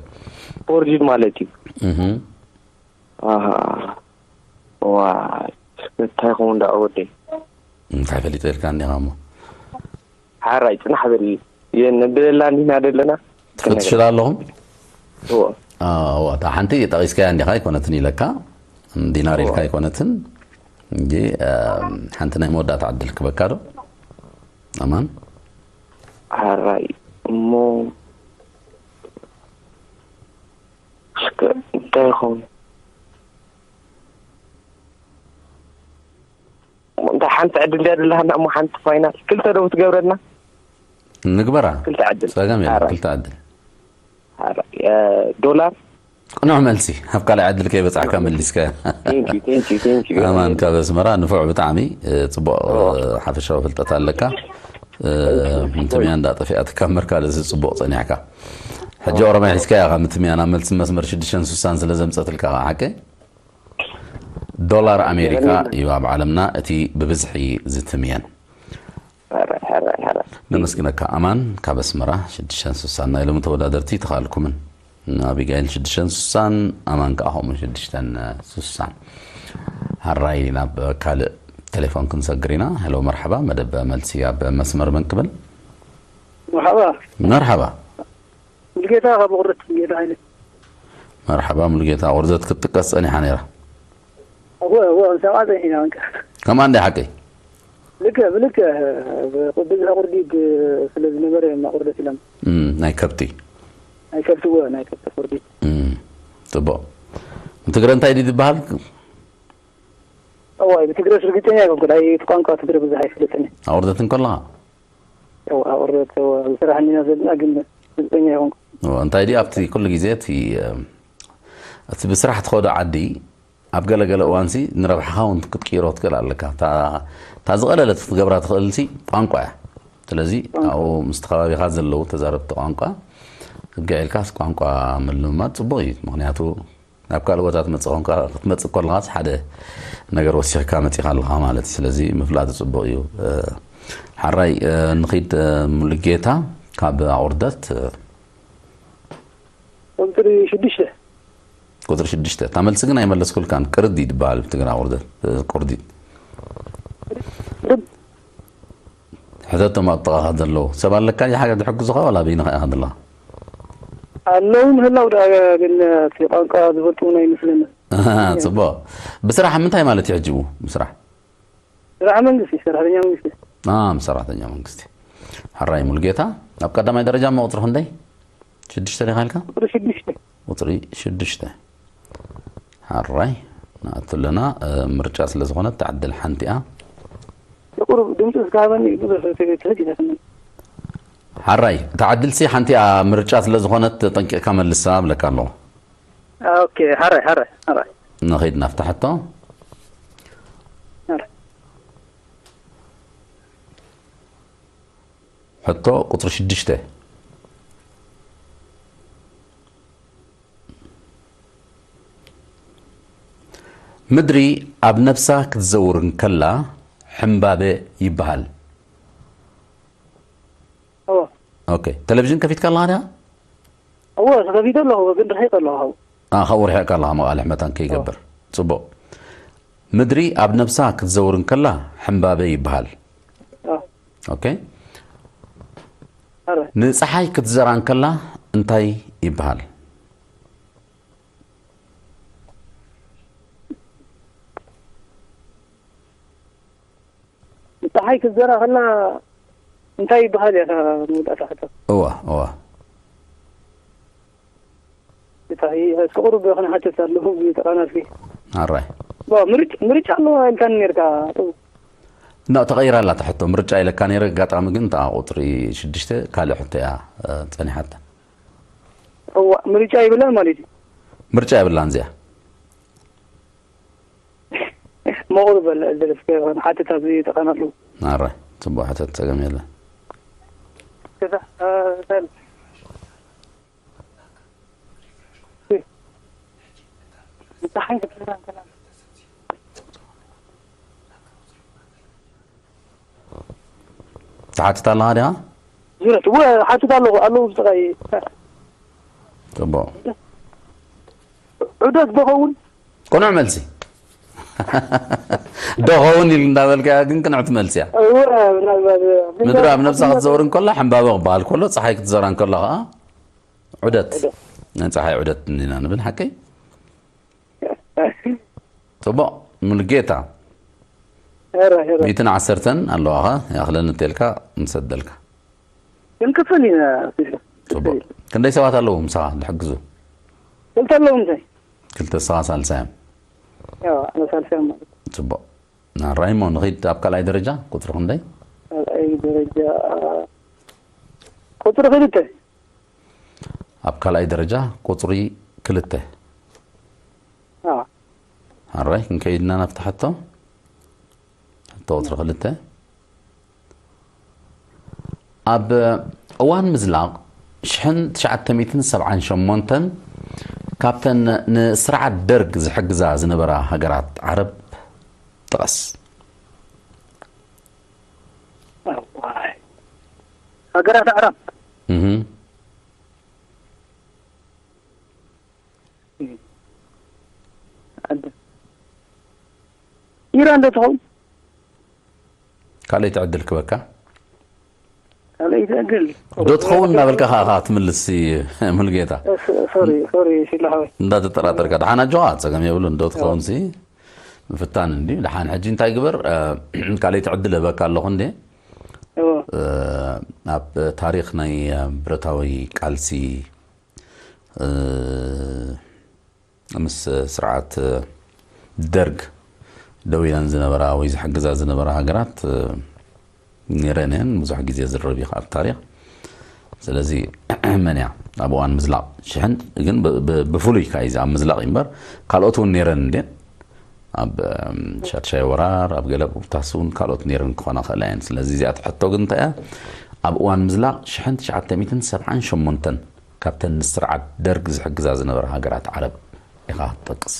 ፎርጅድ ማለት እዩ። እህ። ኣሃ። ዋይ፣ እንታይ ኸውን ደኣ ወደይ? እንታይ ፈሊጠ ኢልካ እንዲኻ እሞ? ሓራይ፣ ጽናሕ በል። የን፣ ብለላ እንዲና ደለና? ትፍትሽላ ኣለኹም? እወ። አ፣ እወ፣ እታ ሓንቲ ጠቒስካያ እንዲኻ ኣይኮነትን ኢለካ። ዲናር ኢልካ እወ። ኣይኮነትን። እንጂ፣ አ፣ ሓንቲ ናይ መወዳእታ ዕድል ክበካ ዶ? ኣማን? ሓራይ፣ እሞ፣ እስከ እንታይ ይኸውን? እንታይ ሓንቲ ዕድል ድያ ዘለሃና እሞ ሓንቲ ፋይናል? ክልተ ዶ ትገብረልና? ንግበራ። ክልተ ዕድል። ጸገም የለን፣ ሓራይ። ክልተ ዕድል። ሓራይ። እ፣ ዶላር? ቅኑዕ መልሲ። ኣብ ካልኣይ ዕድል ከይበጻሕካ መሊስካያ። Thank you, thank you, thank you። ኣማን ካብ ኣስመራ፣ ንፉዕ ብጣዕሚ፣ እ፣ ጽቡቕ፣ እ፣ ኦ። ሓፈሻዊ ፍልጠት ኣለካ። እ፣ ምትምያን እንዳጠፊኣትካ እምበርካ፣ እዚ ጽቡቕ ጸኒሕካ። ሕጂ ኦሮማይ ሒዝካያ፣ ካብ ምትምያን ኣብ መልሲ መስመር ሽዱሽተን ስሳን ስለ ዘምጸትልካ፣ ሓቀይ? ዶላር ኣሜሪካ እዩ ኣብ ዓለምና እቲ ብብዝሒ ዝትምየን። ነመስግነካ ኣማን ካብ ኣስመራ ሽዱሽተ ስሳን ናይ ሎሚ ተወዳደርቲ ተኻልኩምን። ኣቢጋይል ሽዱሽተ ስሳን ኣማን ከዓ ከምኡ ሽዱሽተ ስሳን። ሓራይ ናብ ካልእ ቴሌፎን ክንሰግር ኢና። ሄሎ መርሓባ፣ መደብ መልሲ ኣብ መስመር መን ክብል? መርሓባ። መርሓባ። ሙሉጌታ ካብ ቁርደት ሙሉጌታ ሃይለ። መርሓባ ሙሉጌታ፣ ቁርደት ክትጥቀስ ጸኒሓ ነይራ። እወ እወ ሰብዓ ጸኒሕና እንካ። ከማን ዳይ ሓቀይ? ልክዕ ብልክዕ። ብዝሒ ቁርዲድ ስለ ዝነበረ እዮም ቁርደት ኢሎም። እም፣ ናይ ከብቲ። ናይ ከብቲ እወ ናይ ከብቲ ቁርዲድ። እም፣ ጽቡቕ። ብትግረ እንታይ ድዩ ዝበሃል? እዋይ ብትግረስ ርግጸኛ ኣይኮንኩን። ኣይ እቲ ቋንቋ ትግረ ብዙሕ ኣይፈልጥን። ኣቁርደት እንከለኻ? እዋ ኣቁርደት እዋ ዝስራሕ እንዲና ዘለና ግን ርግጸኛ ኣይኮንኩን። እዋ፣ እንታይ ድዩ ኣብቲ ኩሉ ግዜ እቲ እቲ ብስራሕ ትኸዶ ዓዲ ኣብ ገለገለ እዋንሲ ንረብሓኻ እውን ክትቅይሮ ትክእል ኣለካ። እታ ዝቐለለት ክትገብራ ትኽእልሲ ቋንቋ እያ። ስለዚ ኣብኡ ምስቲ ከባቢኻ ዘለዉ ተዛረብቲ ቋንቋ ክትገዒልካስ ቋንቋ ምልምማድ ፅቡቕ እዩ። ምክንያቱ ናብ ካልእ ቦታ ትመፅእ ኮንካ ክትመፅእ ከለኻስ ሓደ ነገር ወሲኽካ መፂኻ ኣለኻ ማለት እዩ። ስለዚ ምፍላጥ ፅቡቕ እዩ። ሓራይ ንኺድ ሙሉጌታ ካብ ኣቑርደት ቁፅሪ ሽዱሽተ። ቁፅሪ ሽዱሽተ እታ መልሲ ግን ኣይመለስኩልካን። ቅርዲ ድበሃል ብትግራ ቁርደት ቁርዲት። ሕተቶም ኣብ ጥቓኻ ዘለዉ ሰብ ኣለካ ሓገዝ ዝሕግዙኻ ዋላ በይንኻ ኢኻ ዘለኻ? ኣለዉ ምህላው ደኣ ግን እቲ ቋንቋ ዝፈልጡ እውን ኣይመስለኒ። ጽቡቕ። ብስራሕ ምንታይ ማለት እዩ ሕጂ ብስራሕ? ስራሕ መንግስቲ፣ ሰራሕተኛ መንግስቲ። ኣም ሰራሕተኛ መንግስቲ። ሕራይ ሙሉጌታ ኣብ ቀዳማይ ደረጃ እሞ ቁፅሪ ክንደይ? ሽዱሽተ ዲኻ ኢልካ? ቁፅሪ ሽዱሽተ። ቁፅሪ ሽዱሽተ። ሕራይ ንኣቱ ኣለና። ምርጫ ስለ ዝኾነት ትዓድል ሓንቲ እያ። ቁሩብ ድምፂ ዝካበኒ ብዙሕ ትህጅ ይዘፍንን። ሓራይ ትዓድልሲ ሓንቲ እያ። ምርጫ ስለ ዝኾነት ጠንቂቕካ መልሳ እብለካ ኣለኹ። ኦኬ ሓራይ ሓራይ ሓራይ። ንኸይድ ናብታ ሕቶ። ሕቶ ቁፅሪ ሽዱሽተ። ምድሪ ኣብ ነብሳ ክትዘውር እንከላ ሕምባበ ይበሃል። እወ። ኦኬ፣ ቴሌቪዥን ከፊትካ ኣለኻ ዲኻ? እወ፣ ተኸፊተ ኣለኹ፣ ግን ርሒቐ ኣለኹ ካብኡ። ኣ፣ ካብኡ ርሒቕካ ኣለኻ፣ መቓልሕ መታን ከይገብር። ጽቡቕ። ምድሪ ኣብ ነብሳ ክትዘውር እንከላ ሕምባበ ይበሃል። ኣ። ኦኬ። ኣረ። ንጸሓይ ክትዘራ እንከላ እንታይ ይበሃል? ንጸሓይ ክትዘራ ከላ እንታይ ይበሃል እያ እታ መወዳእታ ሕቶ? እዋ፣ እዋ። እንታይ፣ እስኪ ቁሩብ ክንሓትት ኣለኹ፣ ተቓላስኪ። ኣራይ። ዋ፣ ምርጭ-፣ ምርጫ ኣለዋ ኢልካኒ ነርካ። ኖ፣ ተቐይራ ኣላ እታ ሕቶ። ምርጫ ኢለካ ነይረ፣ ኣጋጣሚ ግን እታ ቁጽሪ ሽዱሽተ ካልእ ሕቶ እያ፣ እ፣ ጸኒሓታ። እዋ፣ ምርጫ ይብላን ማለት እዩ። ምርጫ የብላን እዚኣ። መቑር በል፣ ዕድል እስከ ይኹን፣ ሓትት ኣብዚ ተቐመጥሉ። ኣረ፣ ጽቡቕ ሕተት፣ ጸገም የለን። ከዛ፣ እ፣ በል። እ፣ እንታይ ዓይነት ትሓትት ኣለኻ ዲኻ? ዙረት፣ እወ፣ እሓትት ኣለኹ፣ ኣለዉ ብጥቓይ። ጽቡቕ። ዑደት ዶ ኸውን? ቅኑዕ መልሲ። ዶ ኸውን ኢሉ እንዳበልካያ ግን ቅንዕቲ መልሲ እያ። እወ፣ ምናልባት፣ ምድሪ ኣብ ነብሳ ክትዘውር እንከላ ሕምባበ ክበሃል ከሎ፣ ጸሓይ ክትዘራ እንከላ ኸዓ ዑደት። ዑደት። ናይ ጸሓይ ዑደት እንዲና ንብል፣ ሓቀይ? ጽቡቕ፣ ሙሉጌታ። ሄረ፣ ሄረ። ሚእትን ዓሰርተን ኣለዋኻ፣ ይኣኽለኒ እንተልካ ንሰደልካ። ክንክፈል ኢና፣ ኣፊሱ። ጽቡቕ። ክንደይ ሰባት ኣለዉ ምሳኻ ዝሕግዙ? ክልተ ኣለዉ ምሳይ። ክልተ፣ ንስኻ ሳልሳይ እዮም። ያው፣ ኣነ ሳልሳይ ማለት። ጽቡቕ። ናራይ እሞ ንኺድ ኣብ ካልኣይ ደረጃ፣ ቁጽሪ ክንደይ? ካልኣይ ደረጃ፣ ቁጽሪ ክልተ። ኣብ ካልኣይ ደረጃ ቁጽሪ ክልተ። ኣዎ። ኣራይ፣ ክንከይድና ናብቲ ሕቶ። ሕቶ ቁጽሪ ክልተ። ኣብ እዋን ምዝላቕ ሽሕን ትሽዓተ ሚእትን ሰብዓን ሸሞንተን ካብተን ንስርዓት ደርግ ዝሕግዛ ዝነበራ ሃገራት ዓረብ ጥቐስ። እዋይ። ሃገራት ኣዕራብ። እህ። ኢራን ዶ ትኸውን? ካልኣይቲ ዕድል ክበካ። ካልኣይቲ ዕድል። ዶ ትኸውን እናበልካ ከኣ ከኣ ትምልስ ሙሉጌታ። ሶሪ፣ ሶሪ፣ ሲላ ሓወይ። እንዳተጠራጠርካ። ደሓን ኣጆኻ፣ ጸገም የብሉን። ዶ ትኸውን ሲ ምፍታን እንዲ። ደሓን ሕጂ እንታይ ግበር፣ እ፣ ካልኣይቲ ዕድል እህበካ ኣለኹ እንዴ? እዎ። እ፣ ኣብ ታሪኽ ናይ፣ እ፣ ብረታዊ ቃልሲ፣ እ፣ ምስ ስርዓት ደርግ ደው ኢለን ዝነበራ ወይ ዝሕግዛ ዝነበራ ሃገራት፣ እ፣ ነይረን እየን። ብዙሕ ግዜ ዝርብ እዩ ኣብ ታሪኽ። ስለዚ መን እያ ኣብ እዋን ምዝላቕ ሽሕን ግን ብ-፣ ብ-፣ ብፍሉይ ካይዚ ኣብ ምዝላቕ እዩ እምበር ካልኦት እውን ነይረን እንዴን ኣብ፣ እም፣ ሻድሻይ ወራር ኣብ ገለ ቦታስ እውን ካልኦት ነይረን ክኾና ክእላ እየን። ስለዚ እዚኣ ሕቶ ግን እንታይ እያ? ኣብ እዋን ምዝላቕ ሽሕን ትሽዓተ ሚእትን ሰብዓን ሸሞንተን ካብተን ንስርዓት ደርግ ዝሕግዛ ዝነበራ ሃገራት ዓረብ ኢኻ ክትጠቅስ።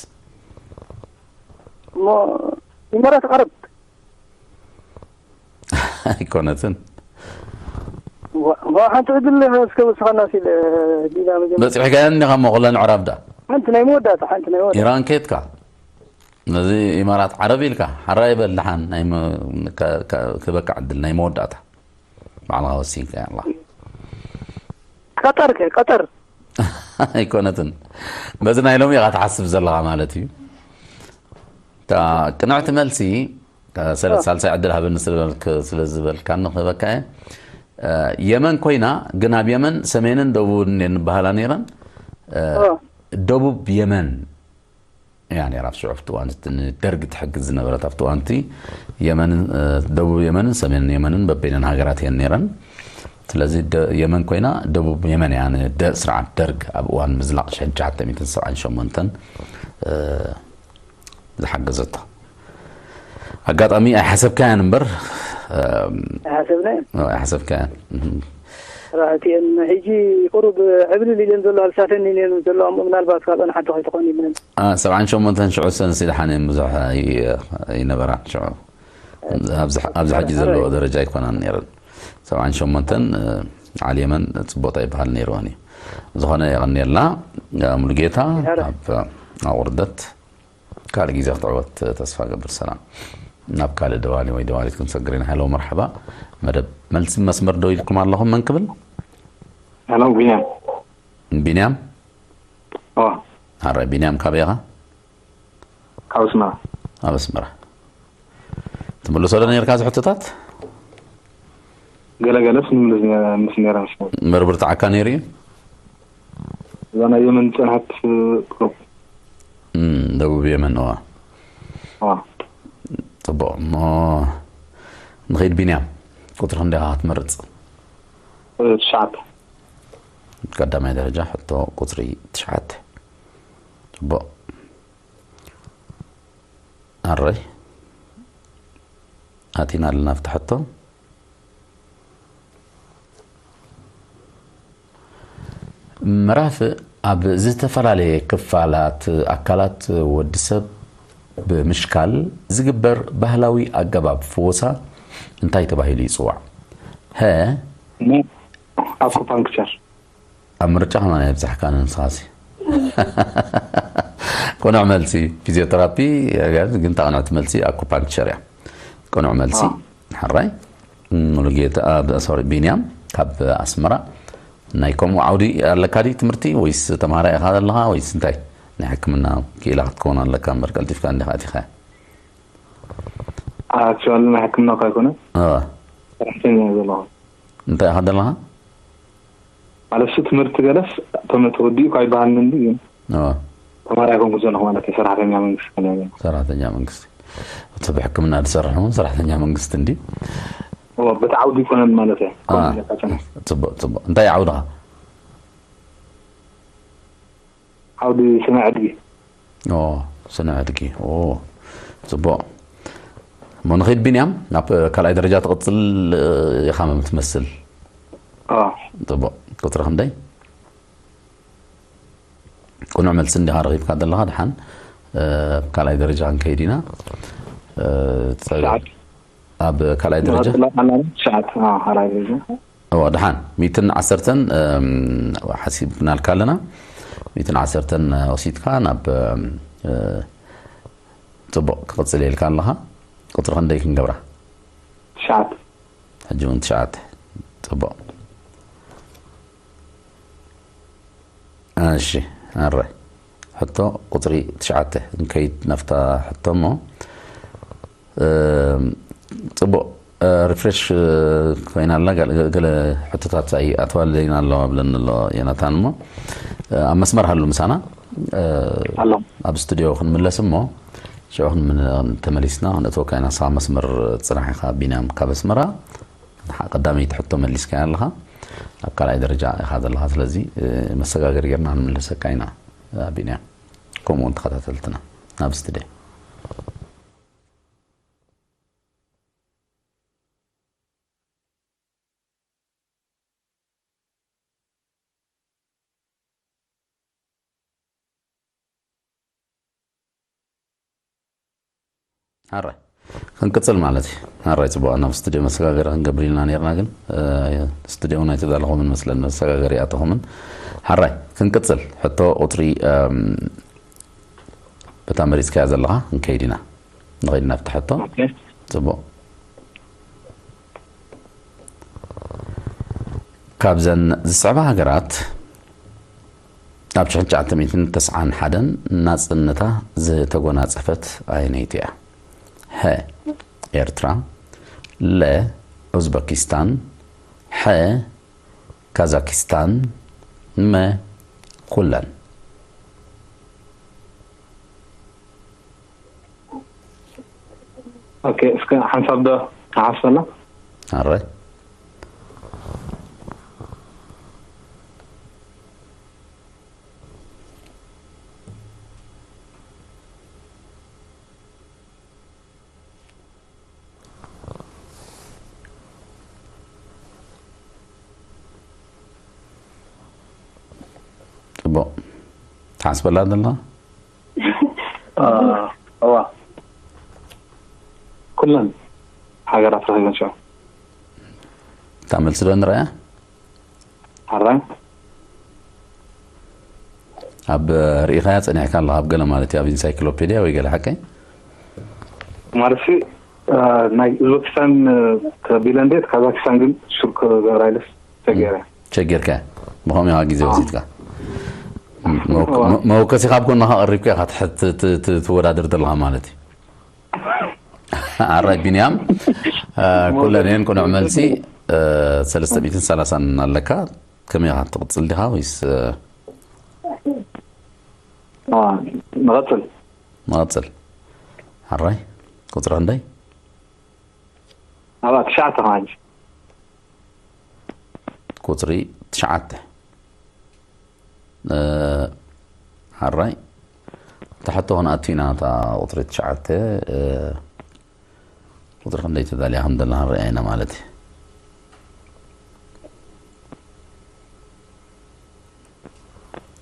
እሞ ኢማራት ዓረብ። ኣይኮነትን። ዋ-፣ ዋ፣ ሓንቲ ዕድል እስከ ወስኻና ሲል ዲና መጀመርያ። በፂሕካየን እንዲኻ እሞ ኩለን ኣዕራብ ዳ? ሓንቲ ናይ መወዳእታ፣ ሓንቲ ናይ መወዳእታ። ኢራን ከየትካ ነዚ ኢማራት ዓረብ ኢልካ ሓራይ በል ደሓን ናይ መ-፣ ከ-፣ ከ-፣ ክበካ ዕድል ናይ መወዳእታ ባዕልኻ ወሲንካ ኣላ። ቀጠር ከ፣ ቀጠር። ኣይኮነትን። በዚ ናይ ሎሚ ኢኻ ትሓስብ ዘለኻ ማለት እዩ። እታ ቅንዕቲ መልሲ፣ እ፣ ሰለ-፣ እ። ሳልሳይ ዕድል ሃበኒ ስለ ዝበልክ-፣ ስለ ዝበልካኒ ክህበካ እየ። እ፣ የመን ኮይና፣ ግን ኣብ የመን ሰሜንን ደቡብን እየን ዝበሃላ ነይረን። እ፣ እ። ደቡብ የመን እያ ነይራ ኣብ ሽዑ ኣብቲ እዋን እቲ ንደርግ ትሕግዝ ዝነበረት ኣብቲ እዋን እቲ የመንን፣ እ፣ ደቡብ የመንን ሰሜን የመንን በበይነን ሃገራት እየን ነይረን። ስለዚ ደ-፣ የመን ኮይና ደቡብ የመን እያ ንደ-፣ ስርዓት ደርግ ኣብ እዋን ምዝላቕ ሽሕን ትሽዓተ ሚእትን ሰብዓን ሸሞንተን፣ እ፣ ዝሓገዘቶ። ኣጋጣሚ ኣይሓሰብካያን እምበር፣ እ፣ ኣይሓሰብናዮን። ኣይሓሰብካያን። እህ። ስራሕቲ እየን። ሕጂ ቁሩብ ዕብልል ኢለን ዘለዋ፣ ልሳተን ኢለን ዘለዋ፣ ምናልባት ካልኦን ሓንቲ ከይትኾን ኢለን። አ፣ ሰብዓን ሸሞንተን ሽዑ ሰንሲ ደሓን እየን ብዙሕ ኣይ-፣ ኣይነበራን ሽዑ። ኣብዚ፣ ኣብዚ ሕጂ ዘለዎ ደረጃ ኣይኮናን ነይረን። ሰብዓን ሸሞንተን፣ እ፣ ዓልየመን ጽቡቕ ኣይበሃል ነይርወን እዩ። ዝኾነ የቐንየልና፣ እ፣ ሙሉጌታ፣ ይሃረ። ኣብ፣ ኣብ ውርደት ካልእ ግዜ ክትዕወት ተስፋ ገብር። ሰላም። ናብ ካልእ ደዋሊ ወይ ደዋሊት ክንሰግር ኢና። ሄሎ፣ መርሓባ። መደብ መልሲ መስመር ደው ኢልኩም ኣለኹም። መን ክብል? ሄሎ፣ ቢንያም። ቢንያም? ኦ፣ ሓራይ ቢንያም፣ ካበይ ኢኻ? ካብ ኣስመራ። ኣብ ኣስመራ። ትምልሶ ዶ ነርካ እዚ ሕቶታት? ገለገለስ ንምልስ ነ-፣ ምስ ነይረ ምስ ነይረ። መርብርትዓካ ነይሩ እዩ? እዛ ናይ የመን ዝጸንሐት ቁሩብ። እም፣ ደቡብ የመን፣ እዋ። ዋ። ጽቡቕ። እሞ ንኸይድ ቢንያም፣ ቁጽሪ ክንደይ ኢኻ ክትመርጽ? እ፣ ትሽዓተ። ቀዳማይ ደረጃ ሕቶ ቁጽሪ ትሽዓተ። ጽቡቕ። ኣረይ። ኣቲና ኣለና ኣብቲ ሕቶ። ምራፍ ኣብ ዝተፈላለየ ክፋላት ኣካላት ወዲ ሰብ ብምሽካል ዝግበር ባህላዊ ኣገባብ ፍወሳ እንታይ ተባሂሉ ይጽዋዕ? ሀ፣ ኣኩፓንክቸር። ኣብ ምርጫ ከማን የብዛሕካ ንስኻሲ። ቅኑዕ መልሲ ፊዚዮተራፒ፣ ግን እታ ቅንዕቲ መልሲ ኣኩፓንክቸር እያ። ቅኑዕ መልሲ። ኣዎ። ሕራይ። ሙሉጌታ፣ አ፣ ሶሪ፣ ቢንያም ካብ ኣስመራ። ናይ ከምኡ ዓውዲ ኣለካ ድዩ ትምህርቲ ወይስ ተምሃራይ ኢኻ ዘለኻ ወይስ እንታይ? ናይ ሕክምና ክኢላ ክትከውን ኣለካ እምበር ቀልጢፍካ እንዲኻ ኣቲኻ። ኣክቹዋሊ ናይ ሕክምና እኳ ኣይኮነን። አ። ሰራሕተኛ እየ ዘለኹ። እንታይ ኢኻ ዘለኻ? ማለት እሱ ትምህርቲ ገለስ ተመ-፣ ተወዲኡ እኳ ኣይበሃልን እንዲ ግን አ። ተማሪ ኣይኮንኩ ዘለኹ ማለት እዩ። ሰራሕተኛ መንግስቲ ከነ እየ። ሰራሕተኛ መንግስቲ። እቲ ብሕክምና ዝሰርሕ እውን ሰራሕተኛ መንግስቲ እንዲ? ኦ፣ በቲ ዓውዲ ኣይኮነን ማለት እየ። አ። ከምኡ ኢለ ካጨና። ጽቡቕ፣ ጽቡቕ። እንታይ ዓውድኻ? ዓውዲ ስነ ዕድጊ። ኦ፣ ስነ ዕድጊ። ኦ፣ ጽቡቕ። እሞ ንኸይድ ቢንያም፣ ናብ ካልኣይ ደረጃ ትቕጽል ኢኻ ትመስል። ኦ። ጽቡቕ። ቁጽሪ ክንደይ? ቅኑዕ መልሲ እንዲኻ ረኺብካ ዘለኻ። ድሓን ኣብ ካልኣይ ደረጃ ክንከይድ ኢና። ኣብ ካልኣይ ደረጃ? ትሽዓት ካልኣይ ደረጃ። እዋ፣ ድሓን ሚትን ዓሰርተን ሓሲብናልካ ኣለና። ሚትን ዓሰርተን ወሲድካ ናብ ጽቡቕ ክቕጽል የልካ ኣለኻ። ቁጽሪ ክንደይ ክንገብራ? ትሽዓት። ሕጂ እውን ትሽዓተ። ጽቡቕ። እሺ፣ ኣረ ሕቶ ቁጽሪ ትሽዓተ ክንከይድ ናብታ ሕቶ እሞ፣ ጽቡቕ፣ ሪፍሬሽ ኮይና ኣላ። ገለ ሕቶታት ኣይኣተዋለይን ኣለዋ ብለኒ ኣሎ ዮናታን እሞ፣ ኣብ መስመር ሃሉ ምሳና። ኣብ ስቱዲዮ ክንምለስ እሞ ሽዑ ተመሊስና ክንእትወካ ኢና። ንስኻ መስመር ጽናሕ ኢኻ ቢንያም ካብ ኣስመራ። ቀዳመይቲ ሕቶ መሊስካያ ኣለኻ። ኣብ ካልኣይ ደረጃ ኢኻ ዘለኻ። ስለዚ መሰጋገሪ ጌርና ክንምልሰካ ኢና ቢንያም። ከምኡ እውን ተኸታተልትና ናብ ስቱድዮ። ሓራይ ክንቅጽል ማለት እዩ። ሓራይ ጽቡቕ፣ ናብ ስቱድዮ መሰጋገሪ ክንገብር ኢልና ነርና፣ ግን ስቱድዮ እውን ኣይተዳለኹምን መስለን፣ መሰጋገሪ ኣተኹምን። ሓራይ ክንቅጽል። ሕቶ ቁጽሪ በታ መሪጽካያ ዘለኻ ክንከይድ ኢና። ንኸይድ ናብቲ ሕቶ። ጽቡቕ። ካብዘን ዝስዕባ ሃገራት ኣብ ሽሕን ትሽዓተ ሚእትን ተስዓን ሓደን ናጽነታ ዝተጎናጸፈት ኣየነይቲ እያ? ሀ ኤርትራ፣ ለ ኡዝበኪስታን፣ ሐ ካዛኪስታን፣ መ ኩለን። ኦኬ፣ እስከ ሓንሳብ ዶ ክሓስበላ? ኣረ ጽቡቕ። ትሓስበላ ዘለኻ? እዋ፣ ኩለን ሃገራት ረኺበን ሽዑ። እታ መልሲ ዶ ንርኣያ? ሓራይ ኣብ ርኢኻያ ጸኒሕካ ኣለኻ፣ ኣብ ገለ ማለት እዩ፣ ኣብ ኢንሳይክሎፔድያ ወይ ገለ ሓቀይ? ማለት ሲ፣ እ፣ ናይ ኡዝበኪስታን፣ እ፣ ከቢለ እንዴት፣ ካዛኪስታን ግን ሹር ክገብራ ኢለስ ቸገረ። ቸገርካ። ብኸመይ ኢኻ ግዜ ወሲድካ? መወከ-፣ መ-፣ መወከሲኻ ኣብ ጎንኻ ቀሪብካ ኢኻ ትሕ-፣ ት-፣ ት-፣ ት-፣ ትወዳደር ዘለኻ ማለት እዩ። ኣራይ ቢንያም፣ እ፣ ኩለን እየን ቅኑዕ መልሲ። እ፣ ሰለስተ ሚእትን ሰላሳን ኣለካ። ከመይ ኢኻ ትቕጽል ዲኻ ወይስ፣ እ፣ አ፣ ንቐጽል። ንቐጽል። ኣራይ ቁጽሪ ክንደይ? ኣባ ትሽዓተ ኸዓ ሕጂ። ቁጽሪ ትሽዓተ። እ፣ ኣራይ። እታ ሕቶ ክንኣቱ ኢና፣ እታ ቁጽሪ ትሽዓተ፣ እ፣ ቁጽሪ ክንደይ ተዳልያ ከም ዘላ ክንሪኣ ኢና ማለት እዩ።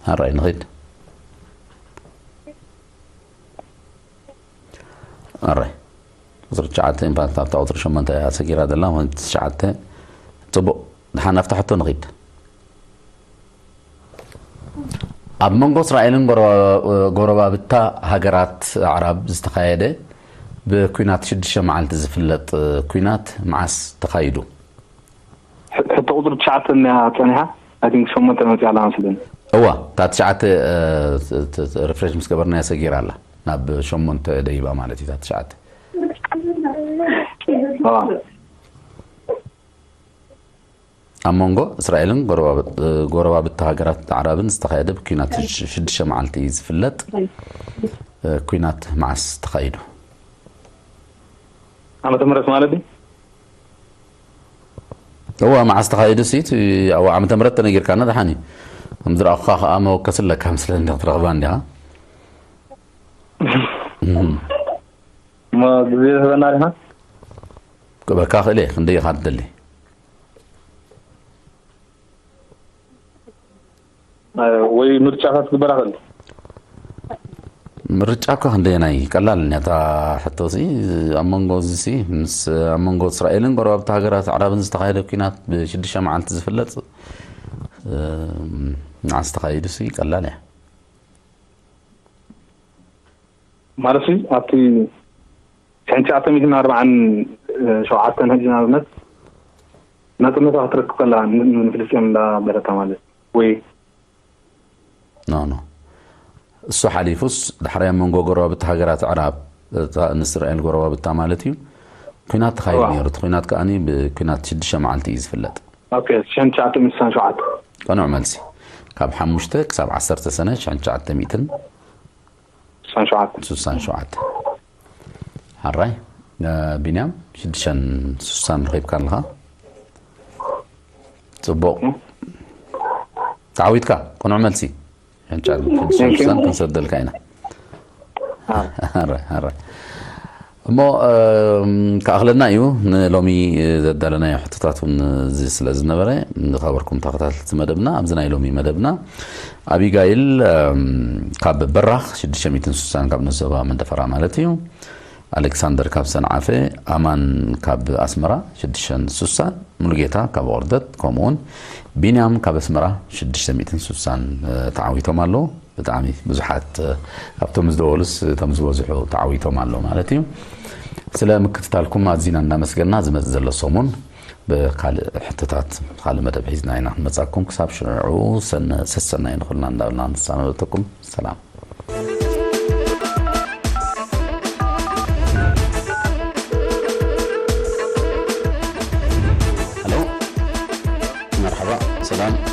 ኣራይ ንኺድ። ኣራይ ቁጽሪ ትሽዓተ ኢምፓክት ኣብታ ቁጽሪ ሸሞንተ እያ ሰጊራ ዘላ፣ ማለት ትሽዓተ። ጽቡቕ፣ ድሓን ኣብታ ሕቶ ንኺድ። ኣብ መንጎ እስራኤልን ጎረባ-፣ ጎረባብታ ሃገራት ኣዕራብ ዝተኻየደ ብኲናት ሽዱሽተ መዓልቲ ዝፍለጥ ኲናት መዓስ ተኻይዱ? ሕ-፣ ሕቶ ቁጽሪ ትሽዓተ እንያ ጸኒሓ፣ ኣይ ቲንክ ሸሞንተ መጽያ ኣላ መስለኒ። እዋ፣ እታ ትሽዓተ፣ እ፣ ት-፣ ት-፣ ሪፍሬሽ ምስ ገበርናያ ሰጊራ ኣላ። ናብ ሸሞንተ ደይባ ማለት እዩ፣ እታ ትሽዓተ። እዋ። ኣብ መንጎ እስራኤልን ጎረባብት-፣ እ፣ ጎረባብቲ ሃገራት ኣዕራብን ዝተኻየደ ብኲናት ሽሽ-፣ ሽዱሽተ መዓልቲ ዝፍለጥ፣ እ፣ ኲናት መዓስ ተኻይዱ? ዓመተ ምህረት ማለት ድዩ? እዋ፣ መዓስ ተኻይዱ ሲ፣ እቲ፣ ኣብ ዓመተ ምህረት ተነጊርካና ደሓን እዩ። ከም ዝረኣኹኻ ኸኣ መወከሲ ኣለካ መስለኒ፣ ክትረኽባ እንዲኻ። እም። እሞ ግዜ ትህበና ዲኻ? ክበካ ክእል እየ፣ ክንደይ ኢኻ ትደሊ? እ፣ ወይ ምርጫታት ክግበራ ክእል። ምርጫ እኳ ክንደየናይ ቀላል እያ እታ ሕቶ ሲ። ኣብ መንጎ እዚ ሲ ምስ ኣብ መንጎ እስራኤልን ጎረባብቲ ሃገራት ኣዕራብን ዝተኻየደ ኲናት ብሽዱሽተ መዓልቲ ዝፍለጥ እ፣ መዓስ ተኻይዱ ሲ ቀላል እያ። ማለት ሲ ኣብቲ ሽሕን ትሽዓተ ሚእትን ኣርባዓን ሸውዓተን ሕጂ ንኣብነት ናጽነታ ክትረክብ ከላ ን- ንፍልስጤም እንዳበለታ ማለት ወይ ኖ ኖ እሱ ሓሊፉስ ድሕራይ ኣብ መንጎ ጎረባብቲ ሃገራት ኣዕራብ እታ ንእስራኤል ጎረባብታ ማለት እዩ ኲናት ተኻይዱ እዋ። ነይሩ። እቲ ኲናት ከኣ ብኲናት ሽዱሽተ መዓልቲ እዩ ዝፍለጥ። ኦኬ ሽሕን ትሽዓተ ሚእትን ስሳን ሸውዓተ ቅኑዕ መልሲ ካብ ሓሙሽተ ክሳብ ዓሰርተ ሰነ ሽሕን ትሽዓተ ሚእትን ስሳን ሸውዓተ ስሳን ሸውዓተ። ሓራይ እ፣ ቢንያም ሽዱሽተን ስሳን ረኺብካ ኣለኻ። ጽቡቕ ተዓዊትካ። ቅኑዕ መልሲ ሽዱሽተን ስሳን ክንሰደልካ ኢና። ሓራይ ሓራይ እሞ እም፣ ክኣኽለና እዩ ንሎሚ ዘዳለናዮ ሕቶታት እውን እዚ ስለ ዝነበረ ዝኸበርኩም ተኸታተልቲ መደብና ኣብዚ ናይ ሎሚ መደብና ኣቢጋይል እም፣ ካብ በራኽ ሽዱሽተ ሚእትን ስሳን ካብ ንዞባ መንደፈራ ማለት እዩ ኣሌክሳንደር ካብ ሰንዓፈ ኣማን ካብ ኣስመራ ሽዱሽተ ሚእትን ስሳን ሙሉጌታ ካብ ኦርደት ከምኡውን ቢንያም ካብ ኣስመራ ሽዱሽተ ሚእትን ስሳን ተዓዊቶም ኣለዉ ብጣዕሚ ብዙሓት ካብቶም ዝደወሉስ እቶም ዝበዝሑ ተዓዊቶም ኣለዉ ማለት እዩ ስለ ምክትታልኩም ኣዚና እናመስገና ዝመፅእ ዘሎ ሰሙን ብካልእ ሕቶታት ካልእ መደብ ሒዝና ኢና ክንመፃኩም ክሳብ ሽዑ ሰሰናይ ንኹልና እንዳበልና ንሰናበተኩም ሰላም Hello. مرحبا. سلام.